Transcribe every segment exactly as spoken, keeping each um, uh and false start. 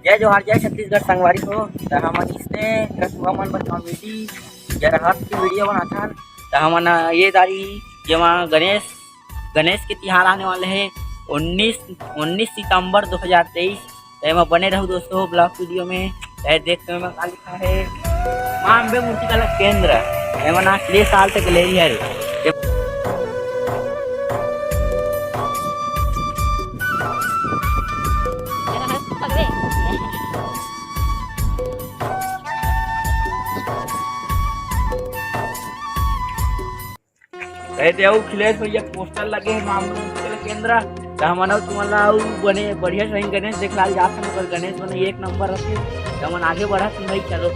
जय जोहार, जय छत्तीसगढ़ संगवारी हो। त हमन इसने रसुआ मन बर कॉमेडी या रहत के वीडियो बनाथन। त हमन ये दारी जेमा गणेश, गणेश के तिहार आने वाले हे उन्नीस, उन्नीस सितंबर दो हज़ार तेईस। त एमा बने रहू दोस्तों ब्लॉग वीडियो में। त देख तो एमा का लिखा हे, माँ अम्बे मूर्ति कला केंद्र। एमा ना ले साल तक ले रही है। ए दे अउ अखिलेश भैया पोस्टर लगे हे मामू के केंद्र। त हमन अउ तुमन ला अउ बने बढ़िया सही गणेश देखलाल जात हन, ओकर गणेश बने एक नंबर रथे। त हमन आगे बढ़त हन भाई, चलो।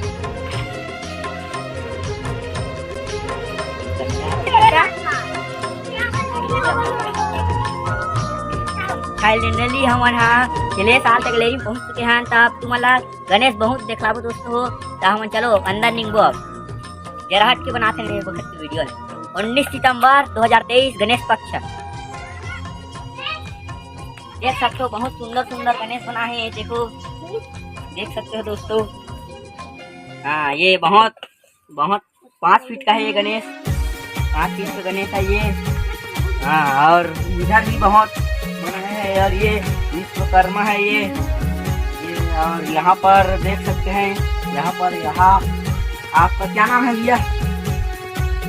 फाइनली हमन हा छह साल तक लेरी पहुंच चुके हन। त अब तुमन ला गणेश बहुत देखलाबो दोस्तों हो। त हमन चलो अंदर निंगबो अब। जरा हट के बनाते हैं बखत की वीडियो। उन्नीस सितंबर दो हज़ार तेईस, गणेश पक्ष। देख सकते हो बहुत सुंदर सुंदर गणेश बना है, ये देखो, देख सकते हो दोस्तों। हाँ, ये बहुत बहुत पाँच फीट का है ये गणेश, पाँच फीट का गणेश है ये। हाँ, और इधर भी बहुत बड़ा है, और ये विश्वकर्मा है ये, ये। और यहाँ पर देख सकते हैं, यहाँ पर, यहाँ आपका क्या नाम है भैया?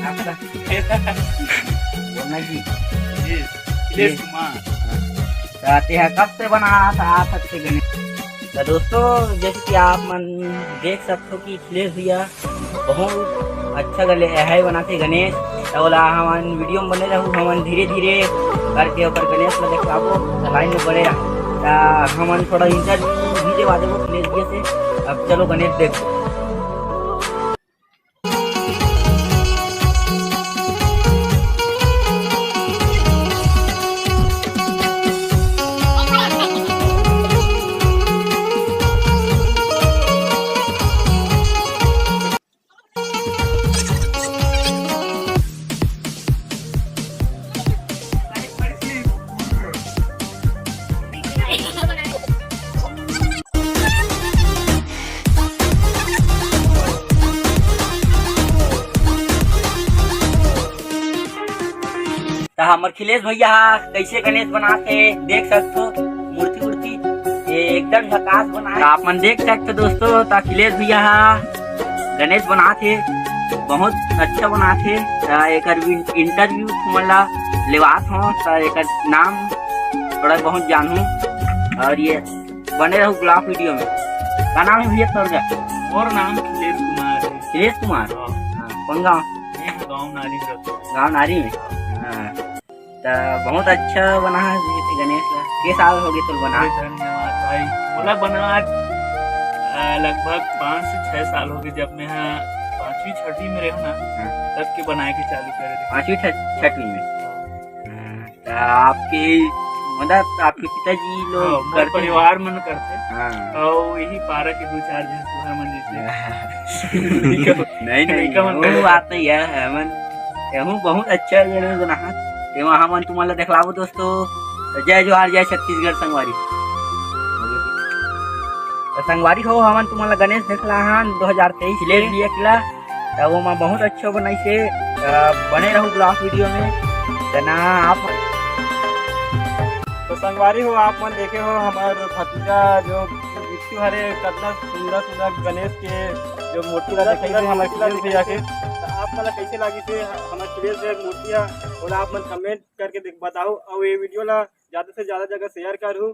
आपका बोलना जी। जी, अखिलेश जी। कुमार। हाँ। तो आते हैं, कब से बना रहा था आप अच्छे गणेश? तो दोस्तों, जैसे कि आप मन देख सकते हो कि अखिलेश भैया बहुत अच्छा गले है बनाथे गणेश। त ओला हमन वीडियो में बने रहू, हमन धीरे धीरे करके ओकर गणेश ला देखाबो। त लाइन में बने रह, त हमन थोड़ा इंटरव्यू भी देवा देबो अखिलेश भैया से। अब चलो गणेश देखो। त हमर अखिलेश भैया हा कइसे गणेश बनाथे, देख सकथो मूर्ति उर्ति, ये एकदम झकास बनाए। त आप मन देख सकथो दोस्तों, त अखिलेश भैया हा गणेश बनाथे, बहुत अच्छा बनाथे। त एकर भी इंटरव्यू तुमन ला लेवात हो, त एकर नाम थोड़ा बहुत जानहू। और ये बने रहू ब्लॉग वीडियो में। का नाम है भैया तोर का? मोर नाम अखिलेश कुमार है। अखिलेश कुमार? हाँ। हाँ, कौन गाँव? मैं गाँव नारी में रहता हूँ। गाँव नारी में? हाँ। त बहुत अच्छा बना है जी, गणेश ला। के साल हो गए तुम बना? अरे धन्यवाद भाई। मोला बना आज, आ, लगभग पाँच से छह साल हो गए, जब मैं, हाँ, पाँचवीं छठवीं में रहूँ ना, हाँ। तब के बनाए के चालू करे थे। पाँचवीं छ-, छठवीं में? हाँ। हाँ, त आपके, मतलब, आपके पिताजी लोग हाँ, मोर करते हैं? परिवार मन करथे। हाँ। अउ यही पारा के दो चार झन तुहर मन जैसे। नहीं, नहीं, लइका मन वो करे। बात नहीं है, हमन, एहू बहुत अच्छा गणेश बनाहा। तेमा हमन तुमन ला देखलाबो दोस्तों। त जय जोहार, जय छत्तीसगढ़ संगवारी। त संगवारी हो, हमन तुमन ला गणेश देखलाहन दो हज़ार तेईस ले दिए किला। त ओमा बहुत अच्छा बनाइसे। त बने रहू ब्लॉग वीडियो में। त ना आप तो संगवारी हो, आप मन देखे हो हमर भतीजा जो बिट्टू हरे, कतना सुंदर सुंदर गणेश के जो मूर्ति ला सुंदर देखाई सुंदर हमर मूर्ति ला अखिलेश भैया के। देखाई। त आप मन ला कैसे लागिस हे हमर अखिलेश भैया के मूर्ति हा, ओला आप मन कमेंट करके देख बताओ, अउ ये वीडियो ला ज्यादा से ज्यादा जगह शेयर करू।